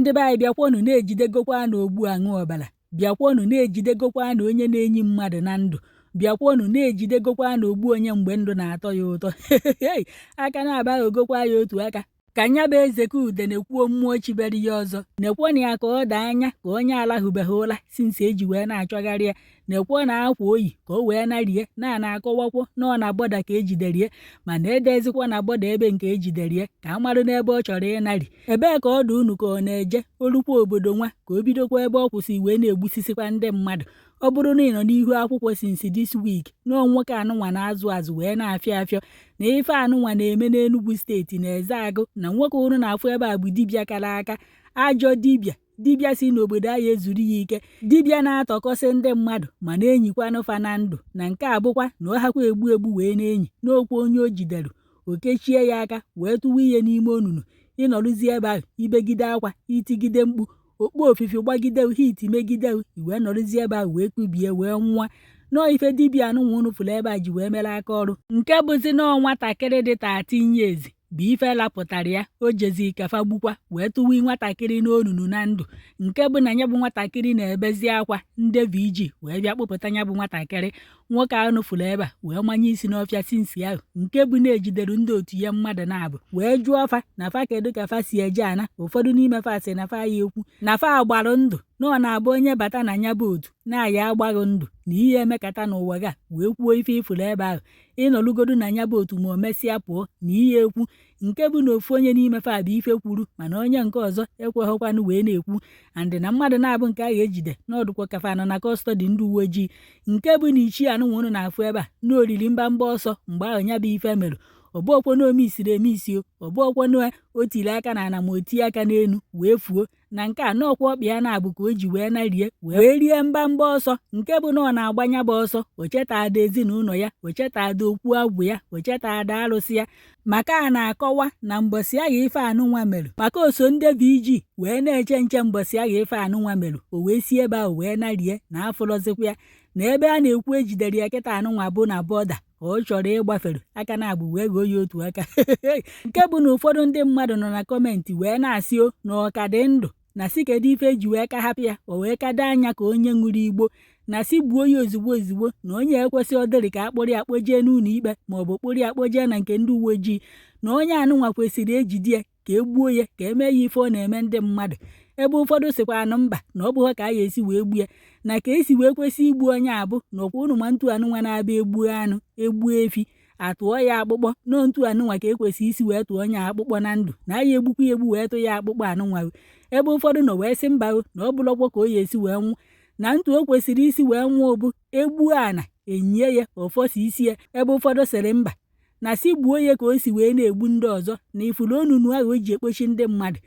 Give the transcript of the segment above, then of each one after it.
Ndị be anyị, bịakwọnụ na-ejidegokwa na ogbu aṅụ ọbara. Bịakwọnụ na-ejidegokwa na onye na-enyi mmadụ na ndụ. Bịakwọnụ na-ejidegokwa na ogbu onye mgbe ndụ na-atọ ya ụtọ. Aka na-aba ogokwa ya otu aka. Ka nya bụ Ezeka Udene kwuo mmụọ chibere ya ọzọ. Nekwo na ya ka ọ daa anya ka onye alahụbeghị ụla since eji wee na-achọgharị ya. Nekwo na akwa oyi ka o wee narie na na-akọwakwo na ọ na border ka ejiderie, mana edezikwa na border ebe nke ejiderie ka a marụ n'ebe ọ chọrọ ịnari. Ebee ka ọ dị unu ka ọ na-eje olukwa obodo nwa ka o bidokwa ebe ọ kwụsị wee na-egbusisikwa ndị mmadụ. Ọ bụrụ na ị nọ n'ihu akwụkwọ since this week, nọọ nwoke anụnwa na-azụ azụ wee na-afịọ afịọ na ife anụnwa na-eme n'Enugu Steeti na Ezeagụ, na nwoke unu na-afụ ebe a bụ dibịa kara aka, ajọ dibịa, dibịa si n'obodo anyị ezuru ya ike, dibịa na-atọkọsị ndị mmadụ ma na-enyikwanụ fa na ndụ, na nke a bụkwa na ọ hakwa egbu egbu wee na-enyi n'okwu onye o jidere o kechie ya aka wee tụwa ihe n'ime onunu. Ịnọrụzie ebe ahụ, ibegide akwa, itigide mkpu, okpu ofufe gbagide hit megide, iwee nọrụzie ebe ahụ wee kubie wee nwụọ. Nọọ ife dibịa anụnwa unu fụrụ ebe a ji wee mere aka ọrụ, nke bụzi nọọ nwatakịrị dị 13 years bụ ife lapụtara ya. O jezi kafa gbukwa wee tụwa nwatakịrị n'onunu na ndụ, nke bụ na ya bụ nwatakịrị na-ebezi akwa. Ndị VG wee bịa kpụpụta ya bụ nwatakịrị. Nwoke ahụ fụrụ ebe a wee manye isi n'ọfịa since ahụ, nke bụ na-ejidere ndị otu ya mmadụ na-abụ wee jụọ fa na fa kedu ka fa si eje ana. Ụfọdụ n'ime fa sị na fa ya ekwu na fa agbarụ ndụ, na ọ na-abụ onye bata na ya bụ otu na-aya agbaghị ndụ na ihe emekata n'ụwa ga wee kwuo ife ifuru ebe ahụ ịnọrụgodu na ya bụ otu, ma o mesịa pụọ na ihe ekwu, nke bụ na ofu onye n'ime fa bụ ife kwuru, mana onye nke ọzọ ekweghịkwanụ wee na-ekwu. And na mmadụ na-abụ nke ahụ ejide n'ọdụkwa kafa nọ na custody ndị uwe ojii, nke bụ na ichie anụnwa unu na-afụ ebe a na oriri mbamba ọsọ mgbe ahụ ya bụ ife mere. Ọbụọkwa na ome isiri eme isi o, ọbụọkwa na o tiri aka na ana ma o tie aka n'elu wee fuo na nke a, n'ọkwa ọkpa ya na-abụ ka o ji wee narie wee rie mbamba ọsọ, nke bụ na ọ na-agbanya bụ ọsọ, o cheta ada ezinụlọ ya, o cheta ada okwu agwụ ya, o cheta ada arụsị ya, maka a na-akọwa na mbọsị ahụ ife anụnwa mere, maka oso ndị VG wee na-eche nche mbọsị ahụ ife anụnwa mere, o wee si ebe ahụ wee narie na afụrọzikwa ya. Na ebe a na-ekwu ejidere ya kịta anụnwa bụ na border ka ọ chọrọ ịgbafere. Aka na-abụ wee gụọ ya otu aka, nke bụ na ụfọdụ ndị mmadụ nọ na comment wee na-asị o na ọ ka dị ndụ, na si kedu ife eji wee ka hapụ ya, o wee kado anya ka onye ṅụrụ igbo, na si gbuo ya ozugbo ozugbo, na onye ekwesị ọdịrị ka akpụrụ ya kpojee n'ụlọ ikpe ma ọ bụ kpụrụ ya kpojee na nke ndị uwe ojii, na onye anụnwa kwesịrị ejide ya ka e gbuo ya, ka emee ya ife ọ na-eme ndị mmadụ. Ebe ụfọdụ sịkwa anụ mba, na ọ bụghị ka a ga-esi wee gbuo ya, na ka esi wee kwesị igbu onye abụ na ọkwa unu ma ntu anụnwa na-abịa egbuo anụ, egbuo efi, atụọ ya akpụkpọ nọ ntu anụnwa ka ekwesị isi wee tụọ onye akpụkpọ na ndụ, na ya egbukwa ya egbu wee tụ ya akpụkpọ anụnwa. Ebe ụfọdụ nọ wee sị mba, na ọ bụrụkwa ka o ya esi wee nwụ, na ntu o kwesịrị isi wee nwụọ bụ egbuo ana enyie ya ọfọsi isi ya. Ebe ụfọdụ sịrị mba, na si gbuo ya ka o si wee na-egbu ndị ọzọ, na ifuru onunu ahụ o ji ekpochi ndị mmadụ,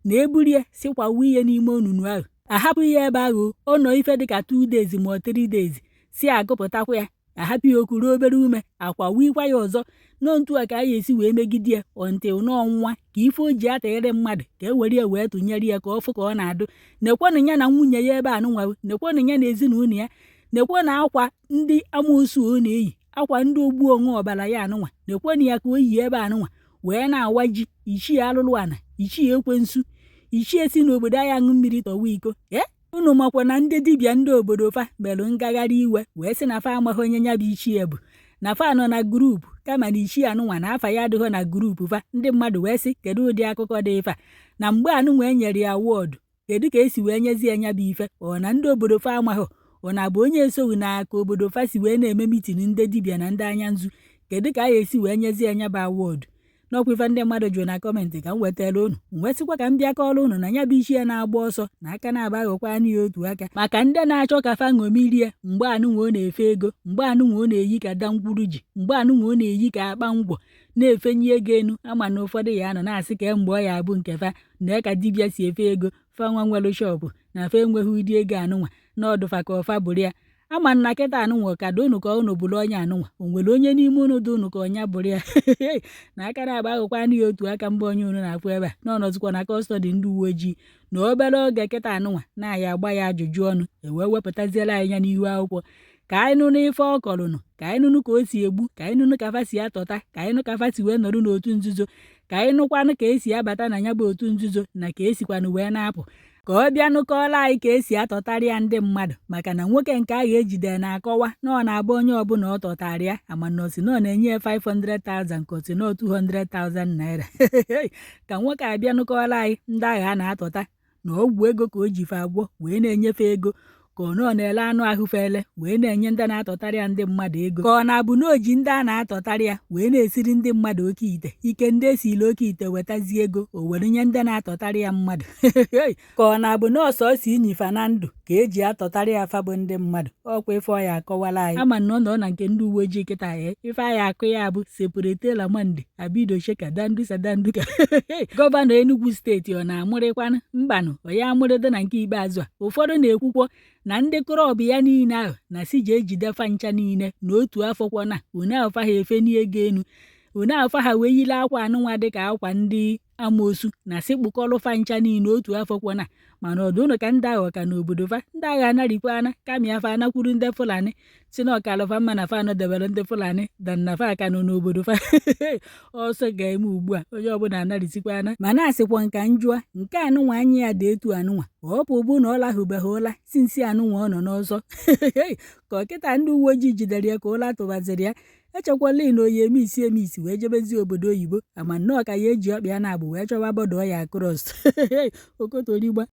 na eburu ya sikwawa ihe n'ime onunu ahụ, ahapụ ya ebe ahụ ọ nọ ife dịka 2 days ma ọ 3 days, si agụpụtakwa ya, ahapụ ya okuru obere ume, akwawikwa ya ọzọ nọ ntu a ka a ga-esi wee megide ya until n'ọnwa, ka ife o ji atagharị mmadụ ka e were ya wee tụnyere ya ka ọ fụ ka ọ na-adụ. Nekwanụ ya na nwunye ya ebe anụnwa, nekwanụ ya na ezinụlọ ya, nekwanụ akwa ndị amoosu ọ na-eyi, akwa ndị ogbu onwe ọbara ya anụnwa, nekwanụ ya ka o yi ebe anụnwa wee na-awa ji. Ichie alụlụ ana, ichie ekwensu, ichie si n'obodo anyị aṅụ mmiri tọwa iko. Ee, unu makwa na ndị dibịa ndị obodo fa merụ ngagharị iwe wee sị na fa amaghị onye ya bụ ichie bụ, na fa nọ na group, kama na ichie anụnwa na afa ya adịghị na group fa. Ndị mmadụ wee sị, kedu ụdị akụkọ dị ife a, na mgbe anụnwa e nyere ya award, kedu ka esi wee nyezie ya bụ ife? Ọ na ndị obodo fa amaghị? Ọ na-abụ onye esoghi na ka obodo fa si wee na-eme meeting ndị dibịa na ndị anya nzu? Kedu ka a ga-esi wee nyezie ya bụ award? N'ọkwa ife ndị mmadụ jụrụ na comment ka m wetara unu. M wee sịkwa ka m bịa kọọrọ unu na ya bụ ichie na-agba ọsọ na aka na-aba aghọkwa anụ ya otu aka, maka ndị na-achọ ka fa ṅomirie mgbe anụnwa ọ na-efe ego, mgbe anụnwa ọ na-eyi ka dankwuru ji, mgbe anụnwa ọ na-eyi ka akpa ngwọ na-efenye ego enu. Ama na ụfọdụ ya anọ na-asị ka mgbe ọ ya abụ nke fa na ka dibịa si efe ego, fa nwa nwere shop na fa enweghị ụdị ego anụnwa na ọdụfa ka ọfa bụrụ ya. Ama nna kịta anụnwa ka dị unu ka unu bụrụ onye anụnwa. O nwere onye n'ime unu dị unu ka ọnya bụrụ ya na aka na-agba aghụkwa anụ ya otu aka mgbe onye unu na-afụ ebe a na ọnọzikwa na custody ndị uwe ojii, na obere oge kịta anụnwa na-aya agba ya ajụjụ ọnụ, ewee wepụtaziela anyị ya n'ihu akwụkwọ. Ka anyị nụnụ ife ọ kọrụnụ, ka anyị nụnụ ka o si egbu, ka anyị nụnụ ka fa si atọta, ka anyị nụ ka fa si wee nọrọ n'otu nzuzo, ka anyị nụkwanụ ka esi abata na ya bụ otu nzuzo na ka esikwanụ wee na-apụ. Ka ọ bịa nụkọọla anyị ka esi atọtarị ya ndị mmadụ, maka na nwoke nke ahụ ejide na-akọwa na ọ na-abụ onye ọbụla ọ tọtara ya ama na osi na ọ na-enye ya 500,000 ka osi na 200,000 naira. Ka nwoke abịa nụkọọla anyị ndị ahụ a na-atọta na ọgwụ ego ka o ji fe agwọ wee na-enyefe ego, ka ọ nọ na-ele anụ ahụ fele wee na-enye ndị na-atọtarị ya ndị mmadụ ego, ka ọ na-abụ na o ji ndị a na-atọtarị ya wee na-esiri ndị mmadụ oke ite ike, ndị esiri oke ite wetazie ego o were nye ndị na-atọtarị ya mmadụ, ka ọ na-abụ na ọsọsọ inyifa na ndụ ka eji atọtarị ya afa bụ ndị mmadụ. Ọkwa ife ọ ya akọwala anyị ama na ọ nọ na nke ndị uwe ojii kịta ya. Ife anyị akụ ya bụ separate lamande abido sheka dandusa danduka. Gọvanọ Enugu Steeti ọ na-amụrịkwanụ mbanụ ọ ya amụrịdo na nke ikpeazụ a. Ụfọdụ na-ekwukwo na ndị club ya niile ahụ na si ji ejide fa ncha niile na otu afọ kwọna une ahụ fa ha efe n'ego enu, une ahụ fa ha wee yile akwa anụnwa dịka akwa ndị amoosu na si kpụkọrọ fa ncha niile otu afọ kwọna. Mana ọdụ ụnụ ka ndị ahụ ka n'obodo fa ndị agha anarikwana kama ya fa anakwuru ndị Fulani si na ọkalụfa mma na fa anọdebere ndị Fulani dan na fa ka nọ n'obodo fa. Ọsọ ga-eme ugbu a onye ọbụla anarisikwana. Ma na-asịkwa nka njụa nke anụnwa anya ya dị etu anụnwa ọ pụ bụ na ọ lahụbeghị ụla sinsi anụnwa ọ nọ n'ọsọ, ka ọkịta ndị uwe ojii jidere ya ka ụla tụbaziri ya. Echekwala na oyi eme isi eme isi wee jebezi obodo oyibo ama nnọọ ka ya eji ọkpa ya na-abụ wee chọba border ya across okotorigba.